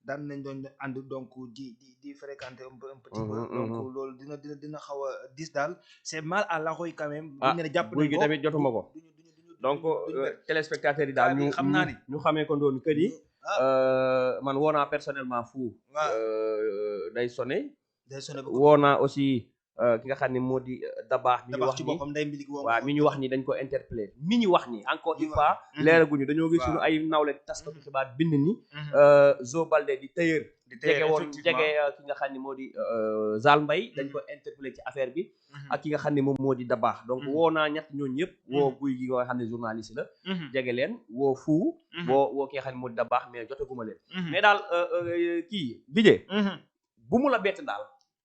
daan nañ doon ànd donc di fréquenter un petit peu donc loolu dina xaw a dis daal c'est mal à la roy quand même bu ñu ne jàpp guy nañ gi ko tamit jotuma ko donc téléspectateurs yi daal xam naa ni ñu xamee ko ndoon kër yi man woo naa personnellement fu day sonné woo naa aussi ki nga xam ne moo di dabaax mi ñu wax ni waaw mi ñu wax ni dañ ko interpellé mi ñu wax ni encore une fois leeraguñu dañoo gis suñu ay nawle taskatu xibaar bind ni Zo Baldé di tailleur jege woon jege ki nga xam ne moo di Zal Mbaye dañ ko interpellé ci affaire bi ak ki nga xam ne moom moo di dabaax donc woo naa ñett ñooñu ñëpp woo guy gi nga xam ne journaliste la jege leen woo fuu woo ki nga xam ne moo di dabaax mais jotaguma leen mais daal kii bijee bu mu la bett daal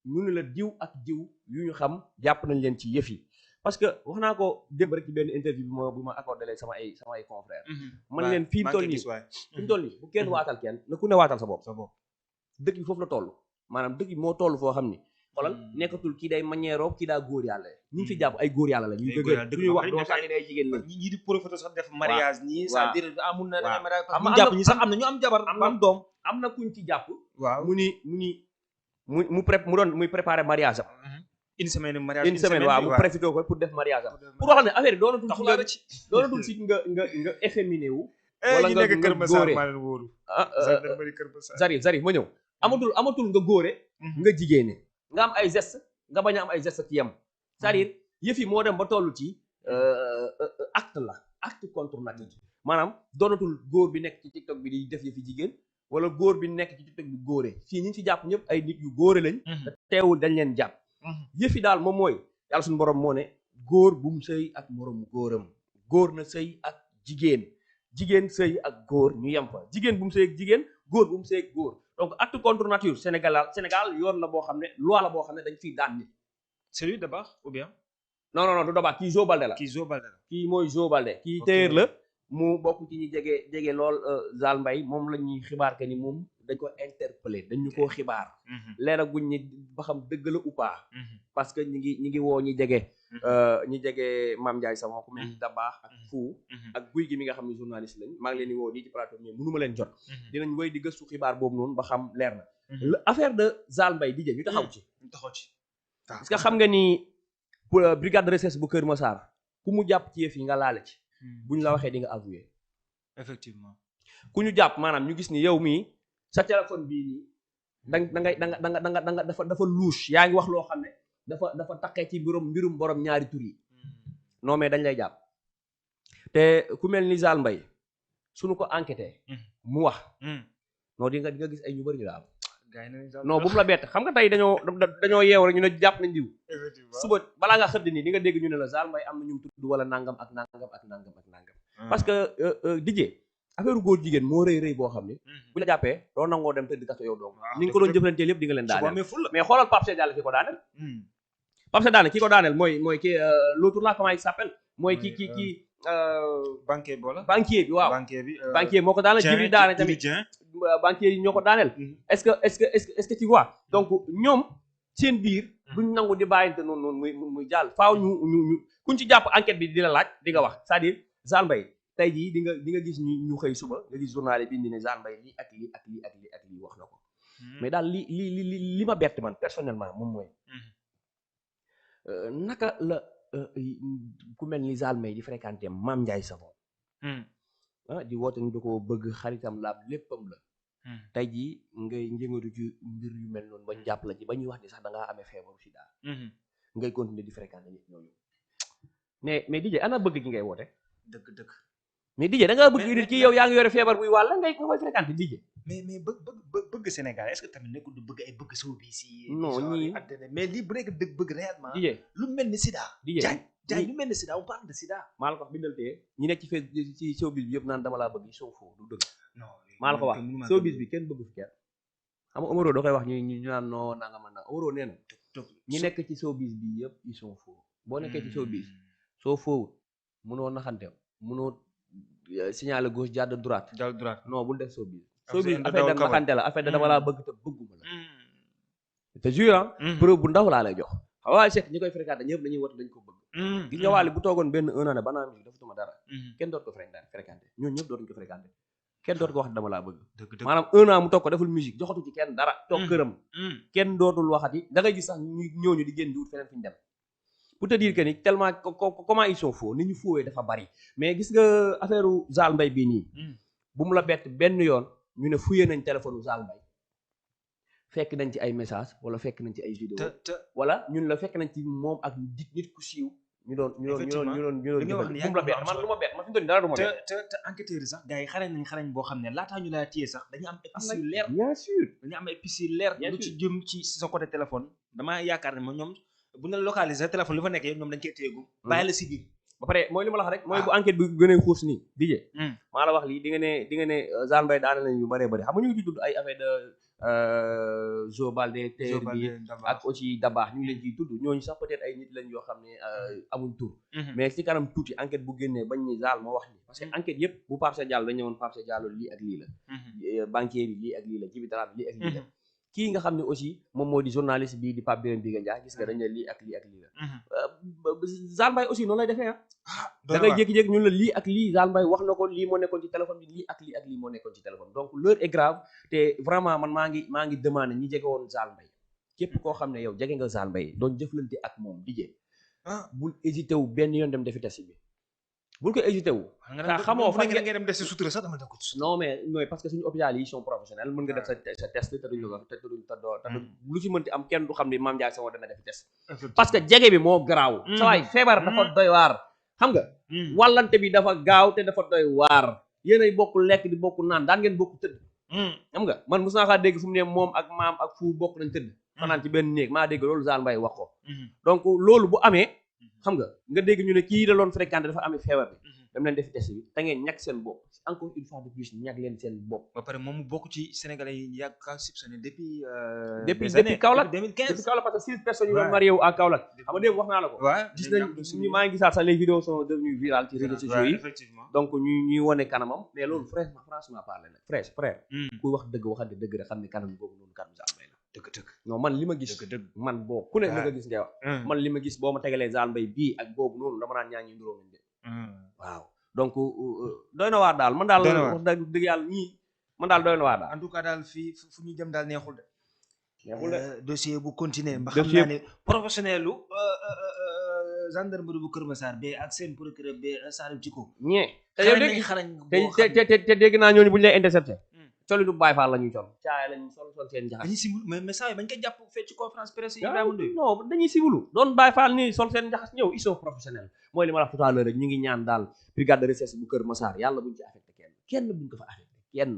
ñu ne la diw ak diw yu ñu xam jàpp nañ leen ci yëf yi parce que wax naa ko démb rek ci benn interview bu ma accordé leen sama ay confrères man leen fi mu toll nii bu kenn waatal kenn na ku ne waatal sa bopp dëkk bi foofu la toll maanaam dëkk bi moo toll foo xam ni xoolal nekkatul kii day manière kii daa góor yàlla ñu fi jàpp ay góor yàlla la ñu dëgg ñuy wax doo sànni day jigéen la ñi di profité sax def mariage nii c'est-à-dire amul na ñu jàpp ñi sax am na ñu am jabar am doom am na kuñ ci jàpp waaw muy préparé mariage am une semaine waaw mu profité ko pour def mariage am pour wax ne affaire yi doonatul si nga efféminé wu wala nga góore Zarif ma ñëw amatul nga góore nga jigéene nga am ay geste nga bañ a am ay geste ci yem c'est-à-dire yëf yi moo dem ba toll ci acte contre nature maanaam doonatul góor bi nekk ci TikTok bi di def yëfi jigéen wala góor bi nekk ci TikTok bi góore fii ñi ci jàpp ñëpp ay nit yu góore lañ te teewul dañ leen jàpp yëfi daal moom mooy yàlla suñu borom moo ne góor bu mu sëy ak moroom góoram góor na sëy ak jigéen sëy ak góor ñu yem fa jigéen bu mu sëy ak jigéen góor bu mu sëy ak góor donc acte contre nature Sénégal yoon la boo xam ne loi la boo xam ne dañ fiy daan nit c'est lui Dabakh ou bien non du Dabakh kii Zo Baldé la kii mooy Zo Baldé kii téer la mu bokk ci ñi jege lool Zal Mbaye moom la ñuy xibaar que ni moom dañ ko interpellé dañu koo xibaar leeraguñ ni ba xam dëgg la ou pas parce que ñi ngi woo ñi jege Mame Ndiaye Savon ku mel ni Dabakh ak Fou ak guy gi mi nga xam ne journaliste lañ maa ngi leen di woo nii ci plateau mais mënuma leen jot dinañ wéy di gëstu xibaar boobu noonu ba xam leer na affaire de Zal Mbaye di ñu taxaw ci parce que xam nga ni brigade de recherche bu Kër Massar ku mu jàpp ci yëf yi nga laale ci buñ la waxee di nga avouer effectivement ku ñu jàpp maanaam ñu gis ni yow mii sa téléphone bii nii da nga dafa louche yaa ngi wax loo xam ne dafa taqee ci mbirum borom ñaari tur yi non mais dañ lay jàpp te ku mel ni Zal Mbaye suñu ko enquêté mu wax non di nga gis ay ñu bëri ñu la am non bu mu la bett xam nga tey dañoo yeew rek ñu ne jàpp nañ diw suba balaa nga xëdd nii di nga dégg ñu ne la Zal Mbaye am na ñu tudd wala nangam ak nangam ak nangam ak nangam parce que dijee affaire góor jigéen moo rëy boo xam ne bu la jàppee doo nangoo dem tëdd kaso yow doom ni nga ko doon jëflanteel yëpp di nga leen daaneel mais xoolal Pape Cheikh Diallo ki ko daaneel Pape Cheikh Diallo ki ko daaneel mooy ki l'autre là comment il s'appelle mooy ki banquier bi waaw banquier moo ko daaneel Djibril daane tamit banquier yi ñoo ko daaneel est-ce que tu vois donc ñoom seen biir duñ nangu di bàyyinte noonu muy jàll faaw ñu kuñ ci jàpp enquête bi di la laaj di nga wax c'est-à-dire Zal Mbaye tey jii di nga gis ñu xëy suba nga gis journal bi indi ne Zal Mbaye lii ak lii ak lii ak lii ak lii wax na ko mais daal li ma bett man personnellement moom mooy naka la ku mel ni Zal Mbaye di fréquenté Mame Ndiaye Savon di woote ni da ko bëgg xaritam la léppam la tey jii ngay njëngatu ci mbir yu mel noonu bañ jàpp la ci ba ñuy wax ni sax da ngaa amee feebaru sida ngay continuer di fréquenté nit ñooñu mais DJ ana bëgg gi ngay woote dëgg mais DJ da ngaa bëgg nit ki yow yaa ngi yore feebar buy wàll nga koy fréquenté DJ mais bëgg Sénégal est-ce que tamit nekkul du bëgg ay bëgg showbiz si non ñii mais lii bu nekk dëgg bëgg réellement DJ lu mel ni sida DJ jaay lu mel ni sida on parle de sida maa la ko wax bindal tee ñi nekk ci showbiz bi yëpp naan dama laa bëgg soo foo du dëgg maa la ko wax showbiz bi kenn bëgg fi kenn xam nga Omaro da koy wax ñu naan noo nanga man na Omaro nee na ñi nekk ci showbiz bi yëpp ils sont faux boo nekkee ci showbiz soo faux mënoo naxante mënoo signaler gauche jàdd droite non bul def showbiz affaire da naxante la affaire da dama laa bëgg te bëgguma la te jure preuve bu ndaw laa lay jox waaye Cheikh ñi koy fréquenté ñëpp dañuy woote dañ ko bëgg gis nga Wally bu toogoon benn un an banaa musique dafa tuma dara kenn doot ko fréquenté ñooñu ñëpp dootuñ ko fréquenté kenn dootu ko wax dama laa bëgg maanaam 1 an mu toog ko deful musique joxatu ci kenn dara toog këram kenn dootul waxati da ngay gis sax ñooñu di génn di wut feneen fi ñu dem pour te dire que ni tellement comment ils sont faux ni ñu foowee dafa bari mais gis nga affaire Zale Mbaye bii nii bu mu la bett benn yoon ñu ne fuyee nañ téléphone Zale Mbaye fekk nañ ci ay message wala fekk nañ ci ay vidéo wala ñun la fekk nañ ci moom ak nit ku siiw ñu doon bu mu la bett man lu ma bett man fi mu toll nii dara du ma bett te enquêteurs yi sax gars yi xarañ boo xam ne laataa ñu laa téye sax dañu am épices yu leer bien sûr dañu am épices yu leer lu ci jëm ci sa côté téléphone damaa yaakaar ne ñoom bu ñu localiser téléphone li fa nekkee ñoom dañ koy téyegu bàyyi la si biir ba pare mooy li ma la wax rek mooy bu enquête bi gën a xuus nii dijee maa la wax lii di nga ne Zale Mbaye daana nañ yu bëree bëri xam nga ñu ngi ci tudd ay affaire de Zo Baldé teer bi ak aussi Dabaax ñu ngi leen ciy tudd ñooñu sax peut-être ay nit lañ yoo xam ne amuñ tur mais ci kanam tuuti enquête bu génnee bañ ni Zale moo wax ni parce que enquête yëpp bu Pape Cheikh Diallo dañ ñëwoon Pape Cheikh Diallo lii ak lii la banquier bi lii ak lii la Djibi Dramé lii ak lii la kii nga xam ne aussi moom moo di journaliste bii di Pape Birame Biga Ndiaye gis nga dañ ne lii ak lii ak lii la Zale Mbaye aussi noonu lay defee da ngay jékki-jékki ñun la lii ak lii Zale Mbaye wax na ko lii moo nekkoon ci téléphone bi lii ak lii moo nekkoon ci téléphone donc l'heure est grave te vraiment man maa ngi demandé ñi jege woon Zale Mbaye képp koo xam ne yow jege nga Zale Mbaye doon jëflante ak moom dijee bul hésité wu benn yoon dem defi test bi bul ko hésité wu ta xamoo fan nga dem def sa sutura sax dama def ko non mais parce que suñu hôpital yi sont professionnels mën nga def sa test te duñ la te lu ci mënti am kenn du xam ni Mame Ndiaye Savon dana defi test parce que jege bi moo garaaw sa waay feebar dafa doy waar xam nga wàllante bi dafa gaaw te dafa doy waar yéenay bokk lekk di bokk naan daan ngeen bokk tëdd xam nga man mos naa kaa dégg fu mu ne moom ak maam ak fu bokk nañ tëdd fanaan ci benn néeg maa dégg loolu Zale Mbaye wax ko donc loolu bu amee xam nga dégg ñu ne kii da loon fréquenté dafa amee feebar bi dem leen defi test bi te ngeen ñàkk seen bopp encore une fois de plus ñàkk leen seen bopp ba pare moom mu bokk ci sénégalais yi yàgg kaa soupçonné depuis Kaolack 2015 depuis Kaolack parce que 6 personnes yu doon marié wu à Kaolack xam nga démb wax naa la ko gis nañ maa ngi gisaat sax les vidéos sont devenues virales ci réseaux sociaux yi donc ñuy wone kanamam mais loolu franchement parlé nag frère kuy wax dëgg waxante dëgg rek xam ne kanam boobu noonu kanam Zale Mbaye la dëgg non man li ma gis man boo ku ne la nga gis ngay wax man li ma gis boo ma tegalee Zale Mbaye bii ak boobu noonu dama naan ñaa ngi nduróo nañ de waaw donc doy na waar daal man daal wax dëgg yàlla ñii man daal doy na waar daal en tout cas daal fii fu ñu jëm daal neexul de dossier bu continuer ba xam naa ne professionnel lu gendarmerie bu Kër Massar ba ak seen procureur ba Salif Djiko ñee te dégg naa ñooñu bu ñu lay intercepté coli du Baye Fall la ñuy col caay lañu sol seen jaxas dañuy simul mais saa yi bañ ko jàpp fecc conférence presse Ibrahima Ndoye non dañuy simulu doon Baye Fall nii sol seen jaxas ñëw ils sont professionnels mooy li ma la tout à l'heure rek ñu ngi ñaan daal brigade de recherche bu Kër Massar yàlla buñ ci affecté kenn buñ ko fa affecté kenn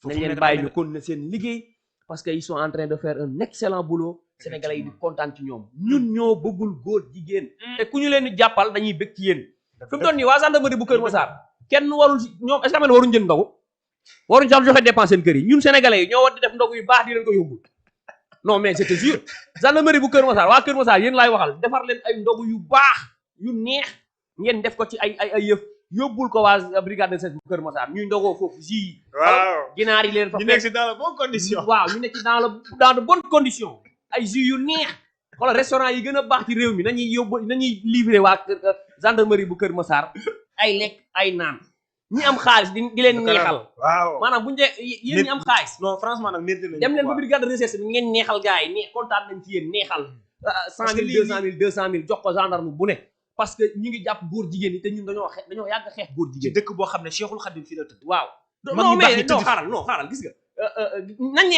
nañ leen bàyyi ñu continuer seen liggéey parce que ils sont en train de faire un excellent boulot sénégalais yi di kontaan ci ñoom ñun ñoo bëggul góor jigéen te ku ñu leen di jàppal dañuy bëgg ci yéen fi mu doon nii waa gendarmerie bu Kër Massar kenn warul ñoom est-ce que xam ne waruñu jënd ndogu waruñu sax joxe dépense seen kër yi ñun sénégalais yi ñoo war di def ndogu yu baax di leen ko yóbbu non mais je te jure gendarmerie bu Kër Massar waa Kër Massar yéen laay waxal defar leen ay ndogu yu baax yu neex ngeen def ko ci ay yëf yóbbul ko waa brigade de recherche bu Kër Massar ñuy ndogoo foofu ji waaw ginaar yi leen fa ñu nekk ci dans de bonnes conditions waaw ñu nekk ci dans de bonnes conditions ay jus yu neex wala restaurant yi gën a baax ci réew mi nañuy livrer waa gendarmerie bu Kër Massar ay lekk ay naan ñi am xaalis di leen neexal waaw maanaam bu ñu yéen ñi am xaalis non franchement nag mérite nañu dem leen ba brigade de recherche bi ngeen neexal gars yi kontaan nañ ci yéen neexal 100 000 200 000 jox ko gendarme bu ne parce que ñu ngi jàpp góor jigéen ñi te ñun dañoo yàgg xeex góor jigéen ci dëkk boo xam ne Cheikhul Khadim fii la tëdd waaw non mais non xaaral gis nga nañ neexal